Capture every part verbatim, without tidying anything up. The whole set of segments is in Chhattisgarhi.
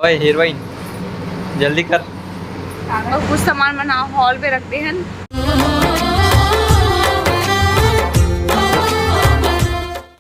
ओए हीरोइन, जल्दी कर। और कुछ सामान मन हाल पे रख दे हन।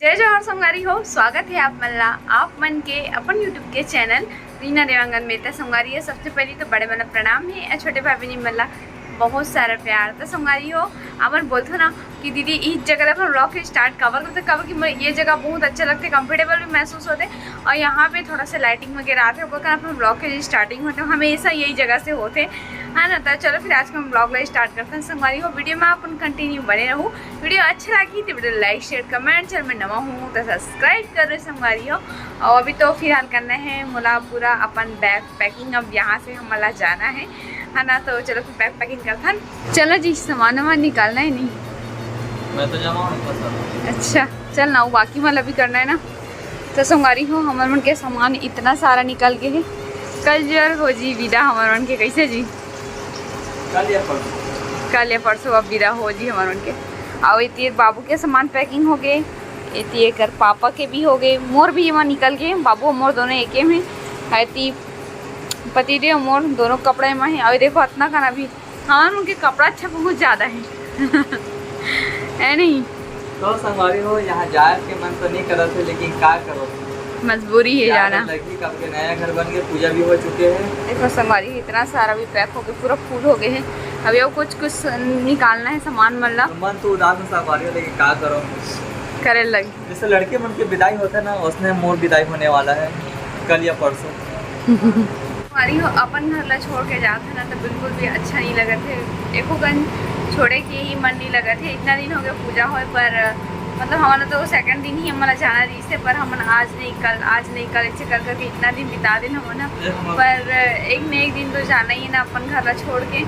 जय जोहार संगवारी हो, स्वागत है आप मन ला, आप मन के अपन YouTube के चैनल रीना देवांगन में। त संगवारी हो, सबसे पहली तो बड़े मन ला प्रणाम है और छोटे भाई बहन मन ला बहुत सारा प्यार। त संगवारी हो, अपन बोलथो ना कि दीदी इस जगह अपन ब्लॉग के स्टार्ट काबर करते, काबर कि मोर ये जगह बहुत अच्छा लगते, कंफर्टेबल भी महसूस होते और यहाँ पे थोड़ा सा लाइटिंग वगैरह आते, ओकर कारण अपन ब्लॉग के स्टार्टिंग होते हमेशा यही जगह से होते, है ना। तो चलो फिर आज के हम ब्लॉग ला स्टार्ट करते हैं संगवारी हो। वीडियो में अपन कंटिन्यू बने रहू। वीडियो अच्छा लगी तो वीडियो लाइक, शेयर, कमेंट, चैनल में नवा हूँ तो सब्सक्राइब कर रहे संगवारी हो। और अभी तो फिलहाल करना है मोला पूरा अपन बैग पैकिंग, अब यहाँ से हमला जाना है, है ना। तो चलो फिर बैग पैकिंग करथन। चलो जी, सामान वामान निकालना है नहीं? मैं तो जावा हूँ ऊपर सब। अच्छा, चल ना, वो बाकी वाला भी करना है ना। तो संगवारी हो, हमर मन के सामान इतना सारा निकल गए है। कल जर हो जी विदा हमर मन के, कैसे जी? कल या परसों। कल या परसों अब विदा हो जी हमर मन के। और इतनी बाबू के सामान पैकिंग हो गए, एती एकर पापा के भी हो गए, मोर भी एमा निकल गए। बाबू और मोर दोनों एके में है, ती पतिदेव मोर दोनों कपड़ा एमा है। और देखो, इतना खाना भी, हाँ, उनके कपड़ा अच्छा बहुत ज्यादा है। है नहीं? तो संगवारी हो, यहाँ जाए के मन तो नहीं करत है, लेकिन का करो, मजबूरी है जाना। लगी, कब के नया घर बन गए, पूजा भी हो चुके हैं। देखो संगवारी, इतना सारा भी पैक हो गए, पूरा फुल हो गए हैं। अब ये कुछ कुछ निकालना है सामान मन ला। मन तो उदास है संगवारी हो, लेकिन का करो, करे लगी। जैसे लड़के मन के विदाई होथे ना, उसने मोर विदाई होने वाला है कल या परसों। हमारी हो अपन घर ला छोड़ के जात है ना, तो बिल्कुल भी अच्छा नहीं लगत है। एको कन छोड़े के ही मन नहीं लगत है। इतना दिन हो गया पूजा होए, पर मतलब हमारा तो सेकंड दिन ही हमारा जाना रही से, पर हमन आज नहीं कल, आज नहीं कल, ऐसे कर करके इतना दिन बिता दिन हमन ना। पर एक न एक दिन तो जाना ही है ना अपन घर ला छोड़ के।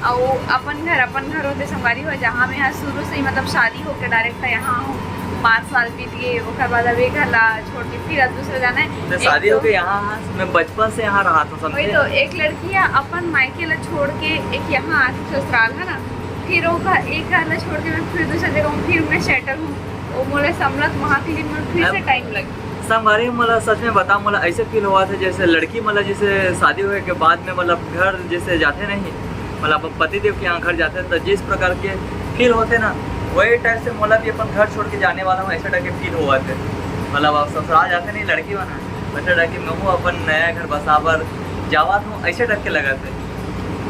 अउ अपन घर, अपन घर होते संगवारी हो, जहाँ में यहाँ शुरू से ही मतलब शादी होके डायरेक्ट यहाँ हूँ। पाँच साल बीत गए, ओकर बाद अब ये घर ला छोड़ के फिर अब दूसरा जाना है। तो एक शादी तो होके यहाँ, हाँ, मैं बचपन से यहाँ रहा था वही समझे। तो एक लड़की है अपन मायके ला छोड़ के एक यहाँ आके ससुराल है ना, फिर वो घर, एक घर ला छोड़ के मैं फिर दूसरा जगह हूँ, फिर मैं सेटल हूँ। वो मोला समलत वहाँ के लिए मोला फिर से अब टाइम लगे। संगवारी, मोला सच में बता, मोला ऐसे फील हुआ था जैसे लड़की मतलब जैसे शादी होए के बाद में मतलब घर जैसे जाते नहीं, मतलब पति देव के यहाँ घर जाते हैं तो जिस प्रकार के फील होते ना, वही टाइप से मोला भी अपन घर छोड़ के जाने वाला हूँ, ऐसे टाइप के फील हुआ थे। मतलब अब ससुराल जाते नहीं लड़की बना, वैसे टाइप के मैं हूँ अपन नया घर बसा बर जावा था, ऐसे टाइप के लगा थे।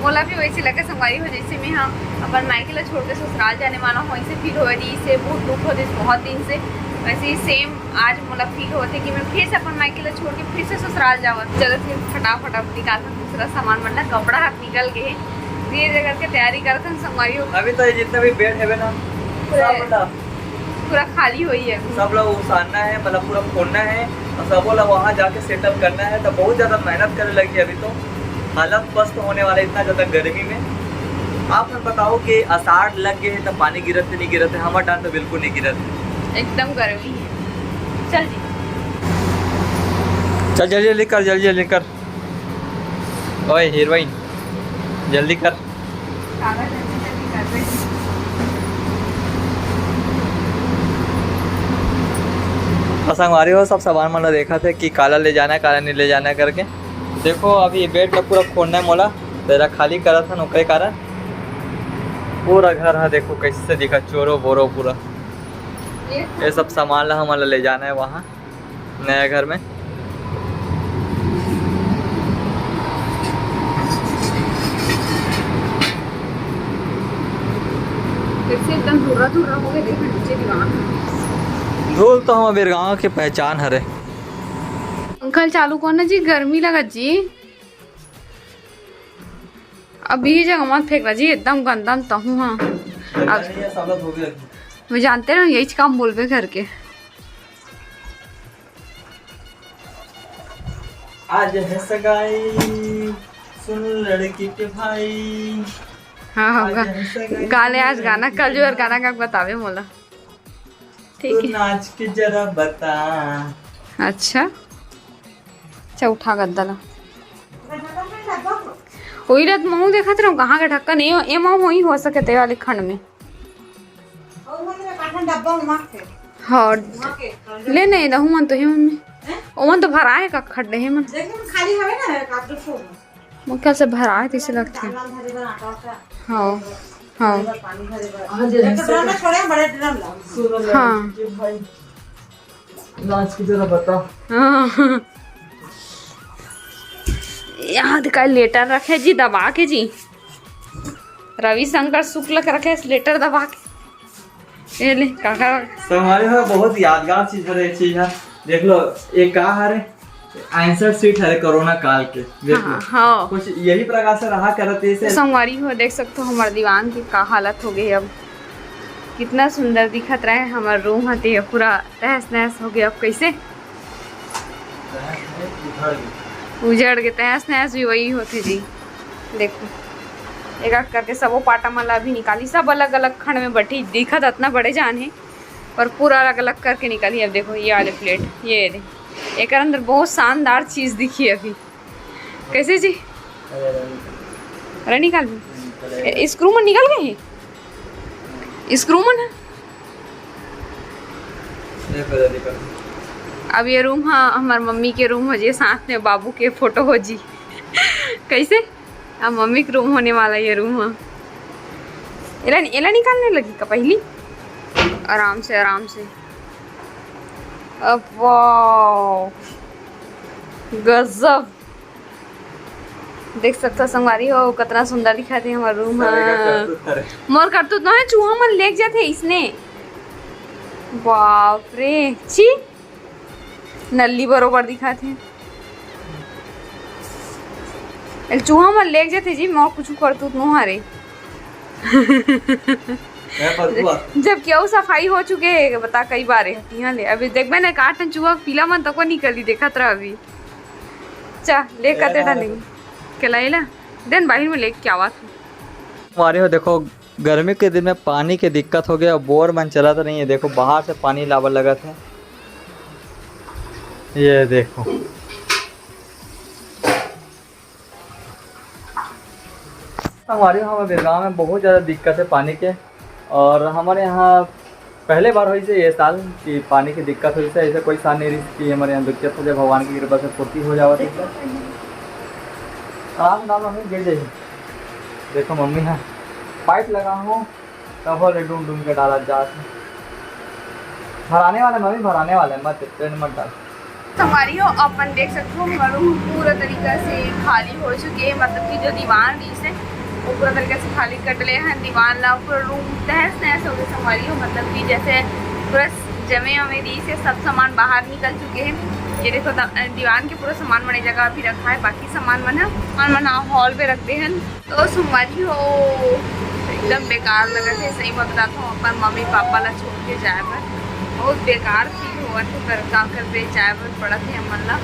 मोला भी वैसे लगे संगवारी हो, जैसे मैं हाँ अपन मायके ला छोड़ के ससुराल जाने वाला हूँ, ऐसे फील हो रही, इसे बहुत दुख होते बहुत दिन से। वैसे ही सेम आज मोला फील होते कि मैं फिर से अपन मायके ला छोड़ के फिर से ससुराल जावत। चलो फिर फटाफट अब निकालथन दूसरा सामान, मतलब कपड़ा हाथ निकल गए है, धीरे धीरे करके तैयारी करथन संगवारी हो। अभी तो ये जितना भी बेड है ना, पूरा सब ना पूरा खाली हुई है। सब लोग उसारना है, मतलब पूरा फोड़ना है और सबो लोग वहाँ जाके सेटअप करना है, तो बहुत ज़्यादा मेहनत करे लगी अभी तो। हालत पस्त होने वाला है इतना ज़्यादा गर्मी में। आप हमें बताओ कि आषाढ़ लग गए है तो पानी गिरत नहीं गिरत है? हमारे टाइम तो बिल्कुल नहीं गिरत है। एकदम गर्मी है। चल जी। चल जल्दी जल्दी कर, जल्दी जल्दी कर। ओए हीरोइन, जल्दी कर। तो संगवारी हो, सब सामान मन ला देखा थे कि काला ले जाना है, काला नहीं ले जाना है करके। देखो, अभी ये बेड ला पूरा फोड़ना है मोला, तेरा खाली करत हन, ओकरे कारण पूरा घर हा देखो कैसे दिखा, चोरो बोरो पूरा। ये सब सामान ला हमन ला ले जाना है वहाँ नया घर में। कैसे एकदम धुर्रा धुर्रा हो गए, देखो नीचे दीवार। धूल तो हम बेरगांव के पहचान हरे। पंखा चालू कर ना जी, गर्मी लगत जी। अब ये जगह मत फेंकना जी, एकदम गंदा में तहूँ हाँ। अब नहीं, ये साला धोबी रखी। मैं जानते ना यही काम बोलबे करके। आज है सगाई, सुन लड़की के भाई। हाँ, हाँ, आज गा-, है सगाई, गा ले आज गाना, कल जो और गाना गा बतावे मोला। ठीक तू है। नाच के जरा बता। अच्छा, अच्छा, उठा गद्दा ला। वही रात महू देखत रहूं, कहाँ के ढक्कन, ए, ए महू वही हो सके ते वाले खंड में। हाँ, ले नहीं रहूं मन तो ही मम्मी। ओमन तो भराए का खड्डे हे मन। देख, खाली हवे ना, एक आध ठो। मोर ख्याल से भराए तइसे लगथे। दाल वाल धरे बर, आटा वाटा। हाँ, हाँ। धरे बर, पानी धरे बर। हाँ, जैसे एक ड्रम में छोड़े, बड़े ड्रम ला। सुनो ना, हाँ। ये भाई, नाच की जरा बता। हाँ। यहाँ दिखाई लेटर रखे जी, दबा के जी। रविशंकर शुक्ल के रखे लेटर दबा के। ये ले, काका। संगवारी हो, बहुत यादगार चीज हरे, ये चीज है। देख लो, ये का हरे? आंसर शीट हरे कोरोना काल के। देख लो। हाँ, हाँ। कुछ यही प्रकार से रहा करत, ऐसे। संगवारी हो, देख सकते हो हमारे दीवान की का हालत हो गई। अब कितना सुंदर दिखत रहे हमारा रूम ह, ते पूरा तहस नहस हो गया। अब कैसे उजड़ के तहस नहस भी वही होते जी। देखो, एक एक करके सबो पाटा मन ला अभी निकाली, सब अलग अलग खंड में बटी दिखत, अतना बड़े जान हे, पर पूरा अलग अलग करके निकाली। अब देखो, ये वाले प्लेट, ये दे, एक अंदर बहुत शानदार चीज दिखी अभी। कैसे जी? अरे, रनिकाल भी। स्क्रू मन निकल गए हैं, स्क्रू मन है। अब ये रूम हा हमार मम्मी के रूम हो जी, साथ में बाबू के फोटो हो जी। कैसे? अब मम्मी के रूम होने वाला ये रूम हा। एला, एला निकालने लगी का पहली? आराम से, आराम से। अब वाओ, गजब। देख सकथो संगवारी हो, कतना सुंदर दिखत हे हमर रूम ह। मोर करतूत नोहे, चूहा मन लेग जाथे इसने। बाप रे, छी, नल्ली बरोबर दिखत हे। चूहा मन लेग जाथे जी, मोर कुछ करतूत नो हरे। जब केहू सफाई हो चुके हे, बता कई बार हे, तिहां ले। अभी देखबे ना, काटन चूहा पीला मन तको निकली, देखत रह अभी। चा, ले कते ठा ले। केला एला? देन बाहिर में लेके आवत हूँ। हमारे हो देखो, गर्मी के दिन में पानी के दिक्कत हो गया, बोर मन चलत नहीं है। देखो, बाहर से पानी लावल लगत है। ये देखो, हमारे यहाँ बेलगांव में बहुत ज़्यादा दिक्कत है पानी के, और हमारे यहाँ पहले बार होइस हे ये साल कि पानी की दिक्कत होइस हे। ऐसे कोई साल नहीं रहिस कि हमारे यहाँ दिक्कत हो जाए, भगवान की कृपा से पूर्ति हो जावत हे। आराम से डालो, नहीं गिर जाइए। देखो मम्मी है, पाइप लगा हूँ, तब हो ले डूम डूम के डाला जात हे। भराने वाले मम्मी, भराने वाले, मत टेंशन मत डाल। संगवारी हो, अपन देख सकते हो, हमारा रूम पूरा तरीका से खाली हो चुके हैं, मतलब कि जो दीवान रहिस हे, वो पूरा तरीका से खाली कर डले हैं दीवान ला, पूरा रूम तहस नहस हो गए संगवारी हो, मतलब कि जैसे पूरा जमे वमे रहिस हे, सब सामान बाहर निकल चुके हैं। ये देखो, द-, दीवान के पूरा सामान मन एक जगह अभी रखा है, बाकी सामान मन है, सामान मन हॉल पे रख दे हैं। तो संगवारी हो, एकदम बेकार लगत हे, सही बतलात हूँ, अपन मम्मी पापा ला छोड़ के जाए बर बहुत बेकार फील होवत हे, पर का करबे, जाए बर पड़त हे हमन ला,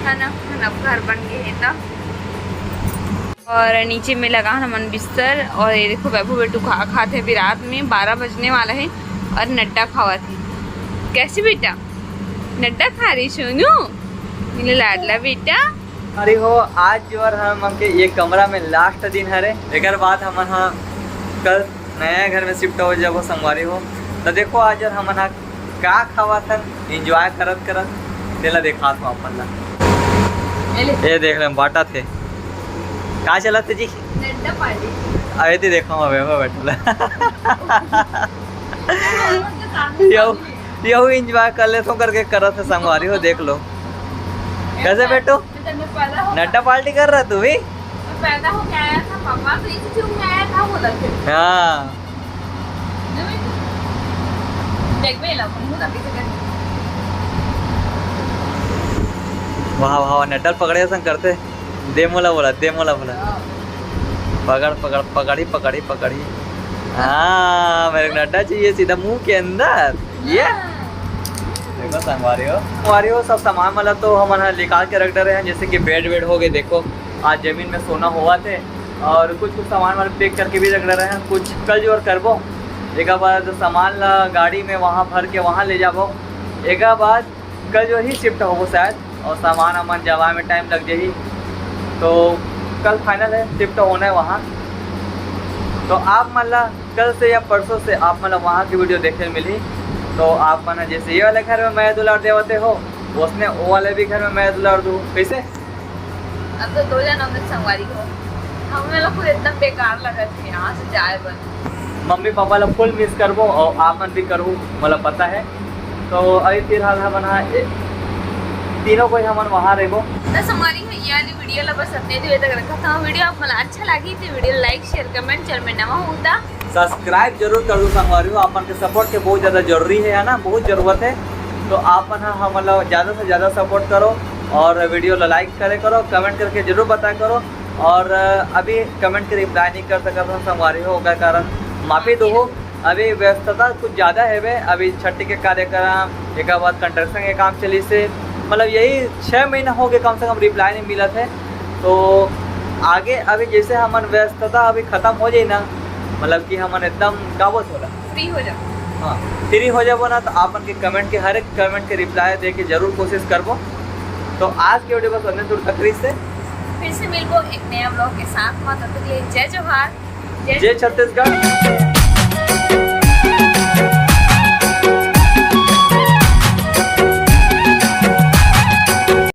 है ना, अपन अब घर बन गए हे त। और नीचे में लगा हमन बिस्तर, और ये देखो वैभव बेटू खा खात हे, अभी रात में बारह बजने वाला है और नड्डा खावत हे। कैसे बेटा, नड्डा खा रही सोनू, मेरे लाडला बेटा? अरे हो, आज जो हर हम हमके ये कमरा में लास्ट दिन हरे, एकर बाद हमन ह कल नया घर में शिफ्ट हो जाबो संगवारी हो। तो देखो आज यार हमन ह का खावत हन, एंजॉय करत करत तेला देखात हूँ अपन ला। ये ले। ये देख ले, बांटत हे। का चलत हे जी? नड्डा पार्टी। अरे ते देखो, मैं बैठल। यो, यो एंजॉय कर लेथों करके करत हे संगवारी हो, देख लो। कैसे बेटू? मैं तो मैं पैदा हो नड्डा पार्टी कर रहा तू भी? मैं पैदा होके आया था, पापा से इसी चीज में आया था, बोला फिर। हाँ। नहीं बेटू। देख बे, ला, मुंह तक पीछे कर। वाह, वाह, वाह, नड्डा पकड़े संग करते। दे मोला बोला, दे मोला बोला। हाँ। पकड़, पकड़, पकड़ी, पकड़ी, पकड़ी। हाँ, मेरे को नड्डा चाहिए सीधा मुंह के अंदर। ये? हाँ। देखो, संगवारी हो। संगवारी हो, सब सामान वाला तो हमन ह निकाल के रख डरे हैं, जैसे कि बेड वेड हो गए। देखो, आज जमीन में सोना होवत हे और कुछ कुछ सामान वाला पैक करके भी रख डरे हैं। कुछ कल जो और करबो, एक बाद सामान ला गाड़ी में वहाँ भर के वहाँ ले जाबो। एक बाद कल जो ही शिफ्ट होबो शायद, और सामान वामान जमा में टाइम लग जाही, तो कल फाइनल है, शिफ्ट होना है वहाँ। तो आप मन ला कल से या परसों से आप मन ला वहाँ की वीडियो देखे मिली। तो आप मन जैसे ये वाले घर में मया दुलार देवते हो, वइसने वो वाले भी घर में मैं दुलार दूँ, कइसे? अब तो दो झन होंगे संगवारी हो, हमें लोग को एकदम बेकार लगत हे यहाँ से जाए बर। मम्मी पापा ला full miss करबो अउ आप मन भी करहू, मोला पता हे। तो अभी फिलहाल हमन हा ए-, तीनों कोई हमन वहाँ रहिबो। तो संगवारी हो, ये वाली video ला बस अतने दूर तक रखत हँव। Video आप मन ला अच्छा लागी तो video like, share, comment, channel में नवा हो तो subscribe जरूर कर दो संगवारी हो। आप मन के support के बहुत ज़्यादा जरूरी हे, है ना, बहुत ज़रूरत हे। तो आप मन हा हमन ला ज़्यादा से ज़्यादा support करो अउ video ला like करे करो, comment करके जरूर बताया करो। अउ अभी comment के reply नहीं कर सकत हँव संगवारी हो, ओकर कारण माफी दो। अभी व्यस्तता कुछ ज़्यादा हवे, अभी छट्ठी के कार्यक्रम, एक बाद construction के काम चलिस हे, मतलब यही छः महीना हो गए कम से कम reply नहीं मिलत हे। तो आगे अभी जैसे हमन व्यस्तता अभी खतम हो जाई ना, मतलब कि हमन एकदम का बोलथे ओला, free हो जाबो। हाँ, free हो जाबो ना, तो आप मन के comment के, हर एक comment के reply दे के जरूर कोशिश करबो। तो आज के video बस अतने दूर तक रहिस हे। फिर से मिलबो एक नया vlog के साथ में, तब तक के लिए जय जोहार, जय जय छत्तीसगढ़।